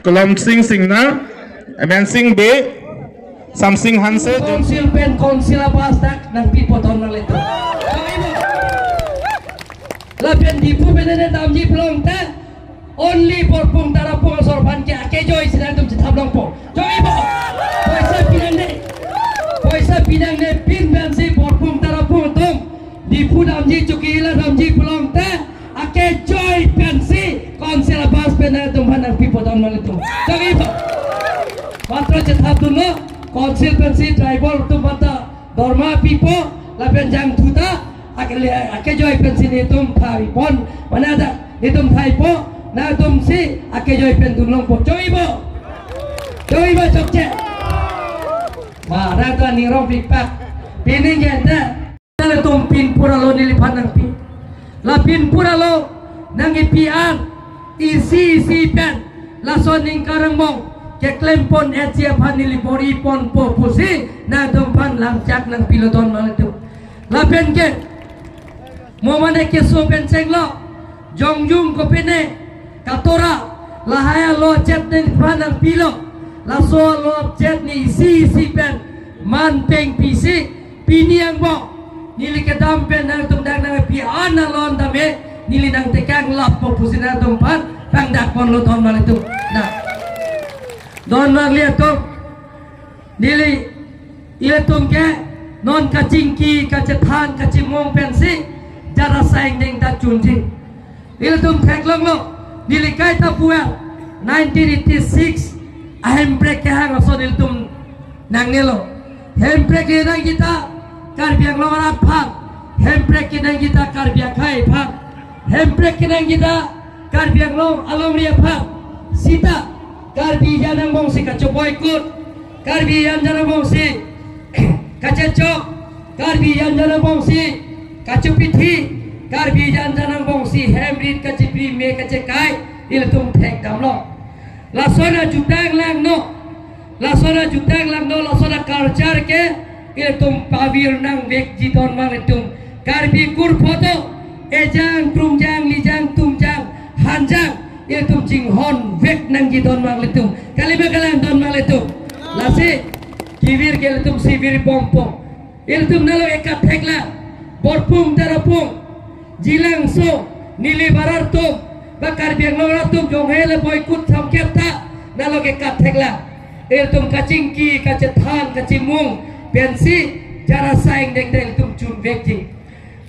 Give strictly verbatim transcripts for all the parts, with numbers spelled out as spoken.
Kolom Sing Singnar, Mensing Bey, Samsing Hanse, Council pen council abas dak nangpipo ton nanglitum. Lapen Diphu pen ne damji pulote, only Borpung Tarapung asor aphan ke akejoi si nangtum chethap longpo. Joi bo. Poisa pinangne. Poisa pinangne pin pensi Borpung Tarapung atum Diphu damji, Chokihola damji pulote, akejoi pensi council abas pen nangtum aphan nangpipo ton nanglitum. Joi bo. Matro chethap dunlo, council pensi tribal atum aphan ta dorma pipo, lapen jangthu ta, akele, akejoi pensi netum thaipon, mane ta, netum thaipo, nangtumsi akejoi pen dun longpo. Joi bo. Joi bo chokche. Ba, nangtum aning rong pikpak. Pining ke ta. Nangtum pinpur alo neliphan nangpi. La pinpur alo nangkipi an isi isi pen laso aning karang mong keklempon etsi aphan neli bor-iponpo pusi nangtum aphan lamchak nangpilo ton nanglitum. Lapen ke mo mane keso pen chenglo, jongjung kopine, katora, lahai alo chet neliphan nangpilo, laso alo chet ne isi isi pen man pengpisi, pini angbong neli kedam pen nangtum dak nangpi an alon dame, neli nangtekang lappo pusi nangtum aphan pangdakponlo ton nanglitum. Na, don nanglitum, neli ilitum ke non kachingki, kachethan, kachimung pensi jara saing deng ta chunjing. Ilitum theklonglo, neli kaita puan nineteen eighty-six ahemprek kehang ason ilitum nangnelo. Hemprek kenangji ta Karbi Anglong arat aphan, hemprek kenangji ta Karbi akhei aphan, hemprek kenangji ta Karbi Anglong alongri aphan. Sita Karbi ajan angbongsi kachoboikut, Karbi ajan angbongsi kachechok, Karbi ajan angbongsi kachopithi, Karbi ajan angbongsi hem rit kachipri me kachekai, ilitum thekdamlo. Lason ajutang langno, lason ajutang langno, lason aculture ke ilitum pavir nangvekji ton nanglitum. Karbi kur photo, ejang, trungjang, lijang, tungjang, hanjang, ilitum chinghon vek nangji ton nanglitum. Kali ma kalang ton nanglitum. Lasi kevir ke ilitumsi virbompo. Ilitum nalo ekathek la, Borpung Tarapung, Jilangso, neli barar atum, ba Karbi Anglong arat atum, jonghe le boikut samkep ta, nalo ekathek la. Ilitum kachingki, kachethan, kachimung pensi jara saing deng ta ilitum chunvekji.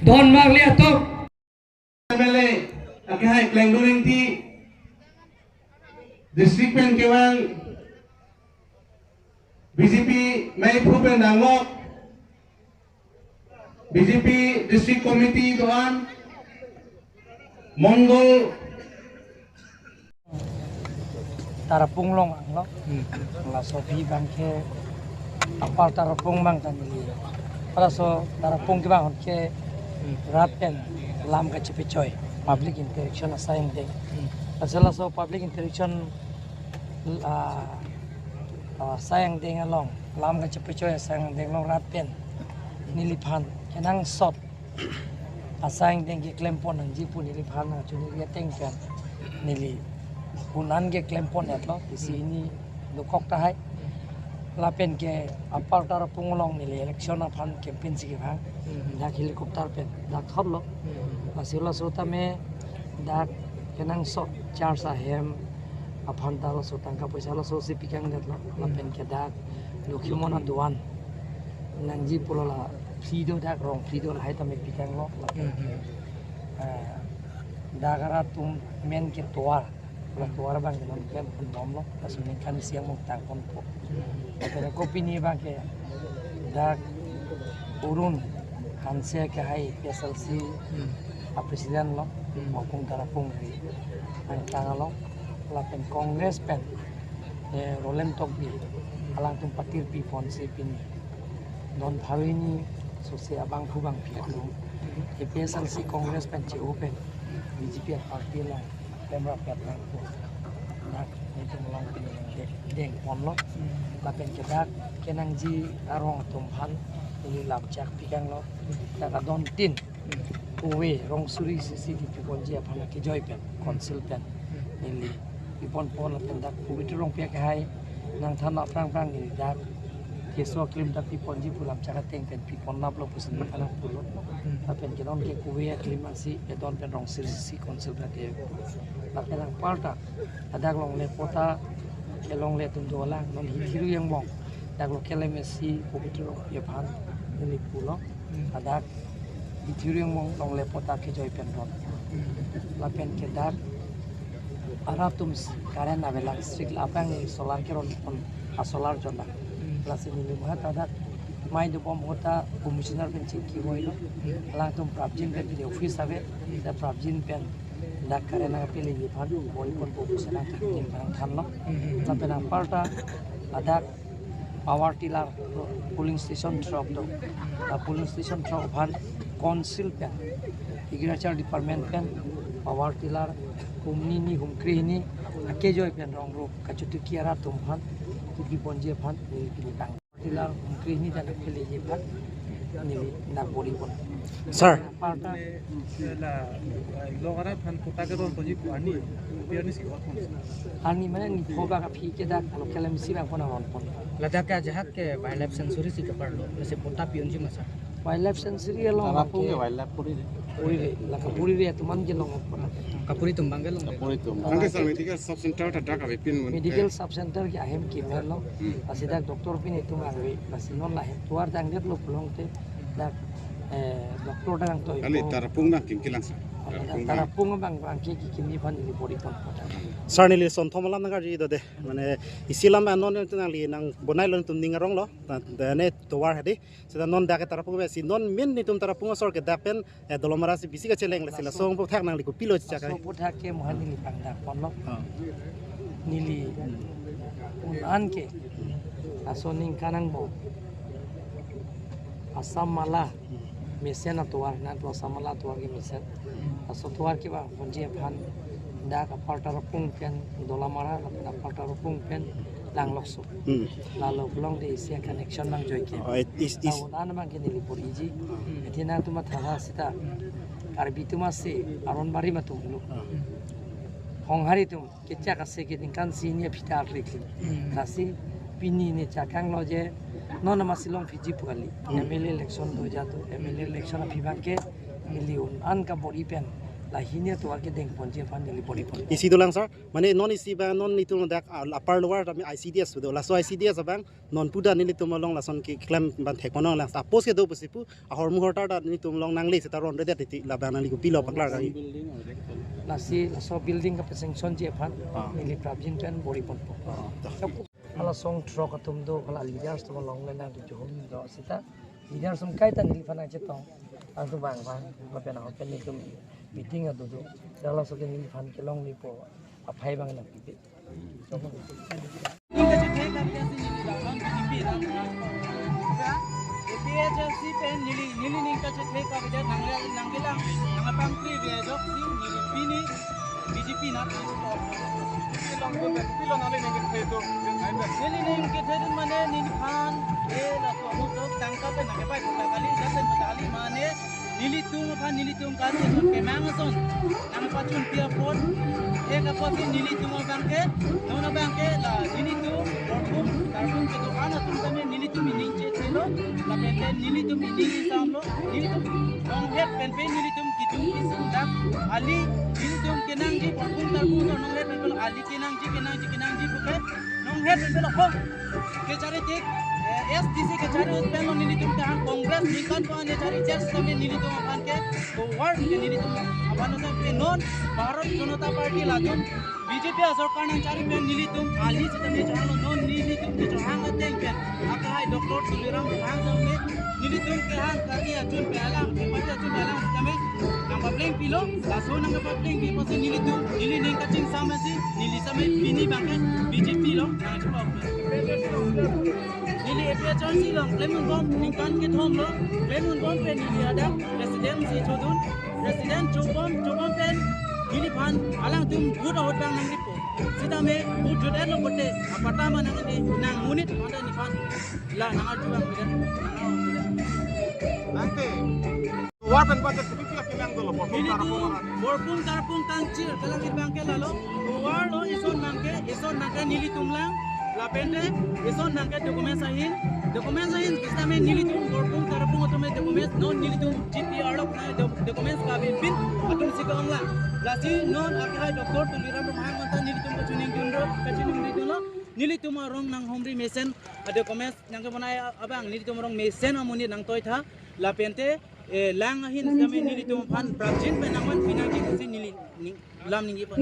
Don nanglitum. M L A, akehai Klengdun Engti, district pen kevang, B J P maiphu pen danglok, B J P district committee do-an, Mongol, Tarapung along anglo. Hmm. Laso api abang ke Upper Tarapung abang ta neli. Laso Tarapung kevang ke, hmm, rat pen lam kachepechoi, public interaction asaing deng. Hmm. Laso, laso public interaction, ah, ah, asaing deng along, lam kachepechoi asaing deng along rat pen neliphan kenangsot asaing deng keklempon nangji pu neliphan nangchuniji ateng pen neli un-an keklempon etlo, isi, hmm, hini dokok tahai. Lapen ke Upper Tarapung along neli election aphan campaign si kevang. Hmm. Dak helicopter pen dak thotlo. Hmm. Lasi laso tame dak kenangsot charge ahem aphan ta laso tangka poisa laso si pikangdetlo. Hmm. Lapen ke dak Lokhimon aduan nangji pulo la phli do, dak rong phli do, lahai tame pikanglo. Lapen ke, eh, dak arat atum men ke tovar, la tovar abang ke non klem ponbomlo, laso ningkan isi angbong tangponpo. Lapen ke kopine abang ke dak Arun Hanse akehai P S L C, hmm, a president lo, hmm, Borpung Tarapung ri angtang along, lapen Congress pen, eh, Roland Tokbi, alangtum patirpi ponsi pini don pharo hini sose abangphu bangphi atum A P H L C Congress pen che-o pen B J P a party along klem rapet nangpo. Dak netum along pini deng, dengponlo. Lapen ke dak kenangji arong atum aphan neli lamchak pikanglo. Dak adon tin, ove rong suri C C D P ponji aphan akejoi pen, council pen neli Pipon pon lapen dak Pabitra Rongpi akehai nangthan aphrang aphrang neli dak keso aklim dak piponji pu lam chak ateng pen pipon naplo pusi neli kalang pulo. Lapen ke non ke kove aklim ansi edon pen rong sirsi council dak ke. Lapen anparta ladak longle patta ke longle atum dolang non Hithi Rongmong dak local M A C Pabitra Rongpi aphan neli pulo. Ladak Hithi Rongmong longle patta kejoi pen ron. Lapen ke dak arat atum si current avelang, street aphrang neli solar keron pon, a solar jona. Lasi neli mahat ladak mai dobom ahut ta commissioner pen chingki voilo. Alangtum prapjin pen neli office ave, ta prapjin pen dak current nangpeleji aphan bor-i ponpo pusi nangthan, nangthanlo. Lapen anparta ladak power tiller polling station throk do. La polling station throk aphan council pen, agriculture department pen power tiller hum hini hum krehini akejoi pen rong ro kachotuki arat atum aphan kepi ponji aphan neli pini tang. Power tiller hum krehini ta nangpeleji aphan neli nang bor-i pon. Sir. Anparta la, eh, lok arat aphan patta keron ponji pu arni, pi arni si ot pon. Arni mane nipho bak aphi ke dak local M A C bang pon aron pon. Ladak ke ajahak ke wildlife sanctuary si kaparlo, lasi patta pi-unji ma sir? Wildlife sanctuary along Tarapung ke ke wildlife puri de. Puri de, la kapuri de atum an ke long pon. Kapuri atum abang ke long de. Kapuri atum. Anke sir, medical sub center ta dak avepin mun. Medical sub center ke ahem kemen lo. Hmm. Lasi dak doctor pin itum ave, lasi non la hem tovar dangdetlo pulote dak, eh, doctor dak nangtoi. Kali po. Tarapung nangkim kelang sir. Tarapung nang. Tarapung abang abang ke kekimji aphan neli bor-i pon pon. Sir, neli sonthom alam nangkarju do de. Mane isi alam anon yang nangli nang bonailo, netum ning aronglo. Ta, ta ne tovar hadi. Seta non dak ke Tarapung ave si non min netum Tarapung asor ke dak pen, eh, Dolamara si bisi kacheleng, lasi laso aphuthak nangli kopilo chak ai. Laso aphuthak ke mohan neli pangdak ponlo. Ah. Neli un-an ke laso ningkan angbong Assam Mala mesen atovar, nangplo Assam Mala atovar kemesen. Laso atovar kevang ponji aphan dak apar Tarapung pen Dolamara, lapen apar Tarapung pen Langlokso. Hmm. Lalo kelong de isi connection nangjoike. Oh, it is, is. Tahun an abang ke neli bor-iji. Eti nangtum matha seta Karbi atum ase aron barim atum lo. Ah. Honghari atum kechak ase ke ningkan isi hini aphi ta arlik. Hmm. Lasi pini ne chakanglo je non ama si longphiji pu kali. Hmm. M L A election do jatu, M L A election aphi abang ke neli un-an kabor-i pen la hini atovar kedeng ponji aphan neli bor-i pon. Isi dolang sir, mane non isi abang non netum dak, ah, apar lower tame I C D S do, laso I C D S abang non puda nelitum along lason keklem abang thek ponlong lang, suppose kedo pusi pu ahormu ahortar ta netum along nangle seta ronredet titi, labang nangli kopilo paklar kali. Lasi laso building kapasanctionji aphan, ah, neli prapjin pen bor-i ponpo. Ah, ta. Hala song throk atum do, hala leaders atum along le nangtujuhum do seta leaders atum kaita neliphan nangchetong. Nangtum abang abang lapen ahok pen netum meeting adu do. Hala so ke neliphan kelong nipo aphai abang nangpipe. A P H L C pen neli, neli ning kachethek avedet nanglang, nangkelang, nangpangkri ave ajoksi neli pini B J P nat nangsupport. Neli ning kethe do mane neliphan, eh, laso ahut tangka pen nangkepai kota kali, jasen kota kali mane, nelitum aphan nelitum kali kemang ason nangpachunpi apot, eh, kaposi nelitum abang ke, non abang ke la nelitum Borkum Tarapung kedo-an atum tame nelitum ining chethelo, lapen ke nelitum ining isamlo, nelitum nonghet pen pen nelitum kidung kisung dak ali, nelitum kenangji Borkum Tarapung nonghet pen pen ali kenangji, kenangji, kenangji puke nonghet pen pen ho. Kechari tik, eh, S T C kechari ut pen lo nelitum kehang Congress ningkan ko ane chari chest kami nelitum aphan ke forward ke nelitum aphan lo sampai non Bharat Janata Party latum B J P asorkar nangchari pen nelitum ali sitame chehang lo, non nelitum kechohang ateng pen akehai Doctor Tuliram Ronghang same nelitum kehang kali achun pen alam, kepati achun pen alam sitame nangpaplengpilo, laso nangpaplengpi apotsi nelitum, neli ning kachingsam asi, neli same pini abang ke B J P lo nangchepok. Neli A P H L C along klemdunbom ningkan kethom lo, klemdunbom pen neli hadak president si chodun, president chobom, chobom pen neliphan alangtum vote ahut abang nangripo. Sitame vote jut-etlo pote, apatta ma nang andi, nang monit mada neliphan la nang arju abang bida, nang arju bida. Ante. Tovar pen budget kebi pi akelang dolo, Borkum Tarapung arat. Nelitum Borkum Tarapung kangchir, kalang abang ke lalo. Tovar lo ison mang Ison nangke nelitum lang, lapente ison nangke documents ahin, documents ahin, sitame nelitum Borpung Tarapung atum documents, non nelitum G P R lo na doc- documents kave pin atum si ke-ong lang. Lasi non akehai Doctor Tuliram Ronghang anta nelitum kachiningdun ro, kachiningdun lo, nelitum arong nanghumri mesen a documents nangkebonai abang nelitum arong mesen amonit nangtoitha, lapente eh, lang ahin sitame nelitum aphan prapjin pen nangvan pinangji pusi neli ning lam ningje pon.